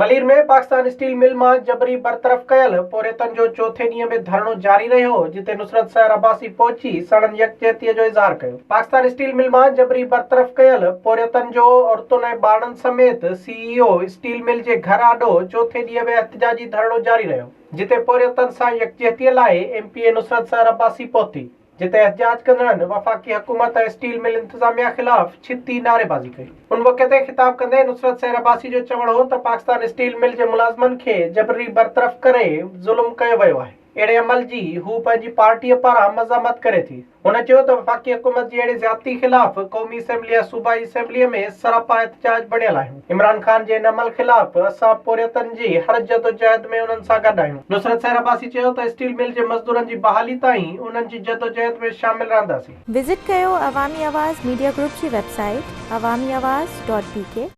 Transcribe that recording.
Malir ۾ Pakistan steel mill مان جبري برطرف ڪيل پورهيتن جو چوٿين ڏينهن به ڌرڻو جاري رهيو، جتي نصرت سحر عباسي پهچي ساڻن يڪجهتي جو اظهار ڪيو. پاڪستان اسٽيل مل مان جبري برطرف ڪيل پورهيتن جو عورتن ۽ ٻارڙن سميت سي اي او اسٽيل مل جي گهر آڏو چوٿين ڏينهن به احتجاجي ڌرڻو جاري رهيو، جتي پورهيتن سان يڪجهتي لاء M P A Nusrat Sehar Abbasi پهتي. جتي احتجاج ڪندڙن وفاقي حڪومت ۽ اسٽيل مل انتظاميا خلاف ڇتي نعريبازي ڪئي. ان موقعي تي خطاب ڪندي نصرت سحر عباسي جو چوڻ هو ته پاڪستان اسٽيل مل جي ملازمن کي جبري برطرف ڪري ظلم ڪيو ويو آهي، اهڙي عمل جي هو پنهنجي پارٽيء پاران مذمت ڪري ٿي. هن چيو ته وفاقي حڪومت جي اهڙي زيادتي خلاف قومي اسيمبلي ۽ صوبائي اسيمبليء ۾ سراپا احتجاج بڻيل آهيون. عمران خان جي ان عمل خلاف اسان پورهيتن جي هر جدوجهد ۾ انهن سان گڏ آهيون. نصرت سحر عباسي چيو ته اسٽيل مل جي مزدورن جي بحالي تائين انهن جي جدوجهد ۾ شامل رهنداسين. وزٽ ڪيو عوامي آواز ميڊيا گروپ جي website Awami Awaz dot B K.